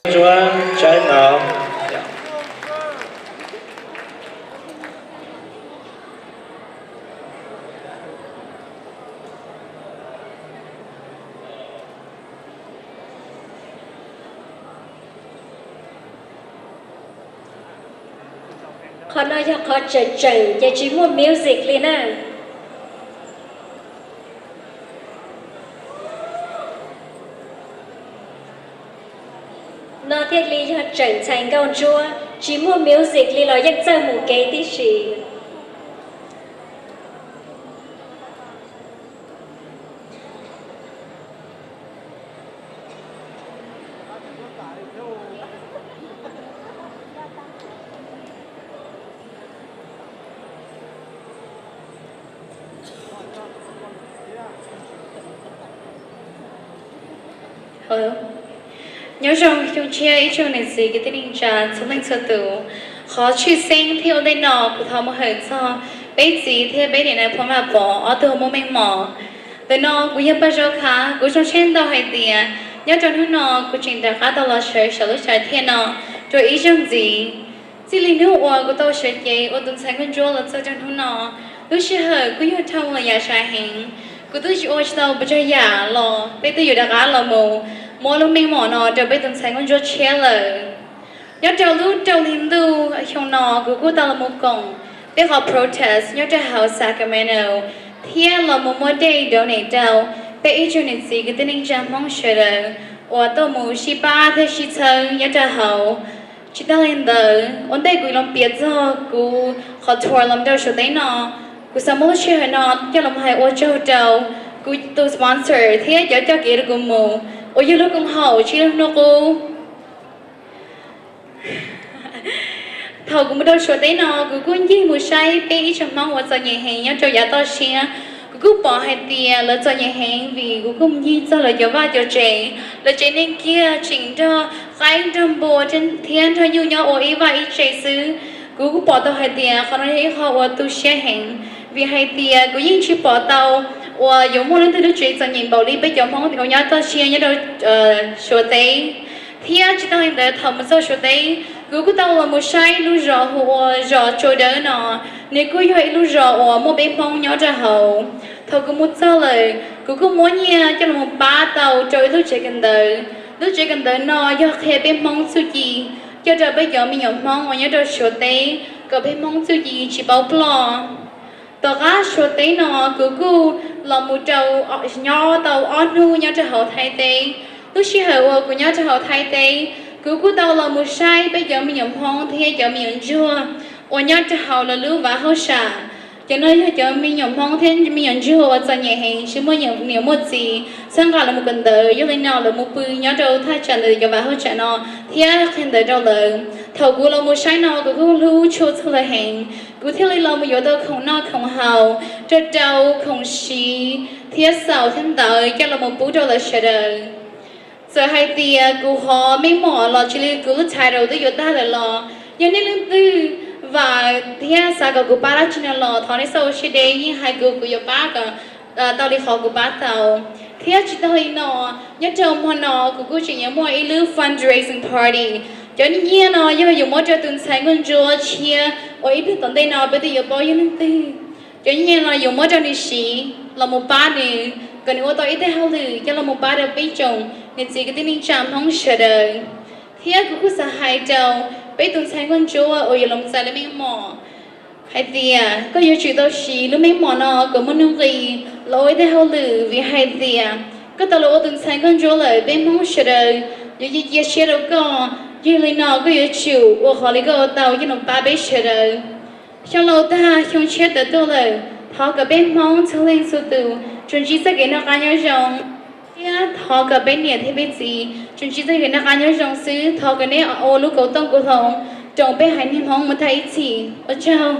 Ntsuab Tshaib Mauv. Qhov no yog qhov tseem tseem ces tsis muaj music li na. No thiaj li yog tseem ntxhais nkauj ntsuab, tsis muaj music li los yeej txawj mus kev tib si. Nyob zoo xyoo tshiab ib tsoom niam txiv kwv tij neej tsa txhua leej txhua tus. Qhov tshwj xeeb thiab ua ntej no kuv thov mus hawm txog peb txiv thiab peb niam Nais Phoo Vaj Pov ob tug muaj meej mom. Ntawm no kuv yog Paj Zaub Khav, kuv zoo siab ntau hais tias nyob rau hnub no kuv tseem rov qab tau los sawv saum lub sam thiaj no rau ib zaug ntxiv. Txij li hnub uas kuv tau sawv cev ua tus ntxhais nkauj ntsuab los txog rau hnub no, lub sij hawm kuj yog dhau los yav sai heev. Kuv twb tsis ua tsis tau pes tsawg yam los peb twb yuav rov qab los mus muab lub meej mom no rau peb tus ntxhais nkauj ntsuab tshiab lawm. Nyob rau lub rau hli ntuj xyoo no kuv kuj tau los mus koom peb qhov protest nyob rau hauv Sacramento thiab los mus muab dej donate rau peb ib tsoom niam txiv kwv tij neej tsa Hmoob sawv daws uas tuaj mus sib pab thiab sib txhawb nyob rau hauv. Tsis tag li ntawd, ua ntej kuv los piav txog kuv qhov tour los rau Suav teb no, kuv xav muab lub sij hawm no coj los hais ua tsaug rau kuv tus sponsor thiab cov coj kev rau kuv mus uas yog lub koom haum Tsib Lub Hnub Qub. Thaum kuv mus rau Suav teb no kuv kuj ncig mus saib peb ib tsoom Hmoob uas txom nyem heev nyob rau yav toj siab. Kuv kuj pom hais tias lawv txom nyem heev vim kuv kuj mus ncig txog lawv cov vaj cov tsev, lawv tsev neeg kiag tseem nrog qaib nrog npua thiab nrog nyuj nyob ua ib vaj ib tse xwb. Kuv kuj pom tau hais tias qhov no yog ib qho uas tu siab heev, vim hais tias kuv yeej tsis pom tau uas yuav muaj leej twg lub tsev txom nyem npaum li peb cov Hmoob uas nyob toj siab nyob rau Suav teb. Thiab tsis tag li ntawd thaum mus txog Suav teb, kuv kuj tau los mus saib lub zos hu ua zos Tsua Dawb no, nws kuj yog ib lub zos uas muaj peb Hmoob nyob rau hauv. Thaum kuv mus txog lawm kuv kuj muab nyiaj coj los pab tau rau ib lub tsev kawm ntawv. Lub tsev kawm ntawv no yog qhia peb Hmoob txuj ci, coj rau peb cov me nyuam Hmoob uas nyob rau Suav teb kom peb Hmoob txuj ci tsis paub ploj. Tom qab Suav teb no kuv kuj los mus rau, nyob tau ob hnub nyob rau hauv Thaib teb. Lub sij hawm uas kuv nyob rau hauv Thaib teb, kuv kuj tau los mus saib peb cov me nyuam Hmoob thiab cov me nyuam ntsuag uas nyob rau hauv lawv lub vaj hauj sam. Cov no yog cov me nyuam Hmoob thiab me nyuam ntsuag uas txom nyem heev tsis muaj niam muaj txiv txhawb nqa los mus kawm ntawv, yog li no lawv mus pw nyob rau thaj tsam ntawm cov vaj hauj sam no thiab qhia ntawv rau lawv. Thaum kuv los mus saib no kuv kuj hlub tshua txog lawv heev, kuv thiaj li los mus yuav tau khoom noj khoom haus, rau rau khoom siv thiab xaum thiab ntawv coj los mus pub rau lawv sawv daws. Txawm hais tias kuv qhov meej mom los sis li kuv lub title twb yuav tag lawm los, yog nej leej twg vam thiab xav kom kuv pab dab tsi no los thov nej txhob ua siab deb, yeej hais kuv, kuv yuav pab kom tau li qhov kuv pab tau. Thiab tsis tag li no, nyob rau hmo no kuv kuj tseem yuav muaj ib lub fundraising party. Cov nyiaj no yog yuav muab rau tus ntxhais nkauj ntsuab tshiab uas ib pliag tom ntej no peb twb yuav paub yog leej twg. Cov nyiaj no yuav muab rau nws siv los mus pab nws kom nws ua tau ib teg hauj lwm coj los mus pab rau peb tsoom niam txiv kwv tij neej tsa Hmoob sawv daws. Thiab kuv kuj xav hais rau peb tus ntxhais nkauj ntsuab uas yuav los txais lub meej mom hais tias koj yuav tsum tau siv lub meej mom no kom muaj nuj nqis los ua ib teg hauj lwm, vim hais tias koj tau los ua tus ntxhais nkauj ntsuab lawm, peb Hmoob sawv daws yuav cia siab rau koj. Yog li no koj yuav tsum ua qhov li koj ua tau coj los pab peb sawv daws. Xyoo laus tag xyoo tshiab tawm tuaj lawm, thov kom peb Hmoob txhua leej txhua tus tsuas ntsib txoj kev noj qab nyob zoo, thiab thov kom peb niam thiab peb txiv tsuas ntsib txoj kev noj qab nyob zoo xwb. Thov kom nej ua lub kauv tooj kauv hloov roos peb haiv neeg Hmoob mus tag ib txhis. Ua tsaug.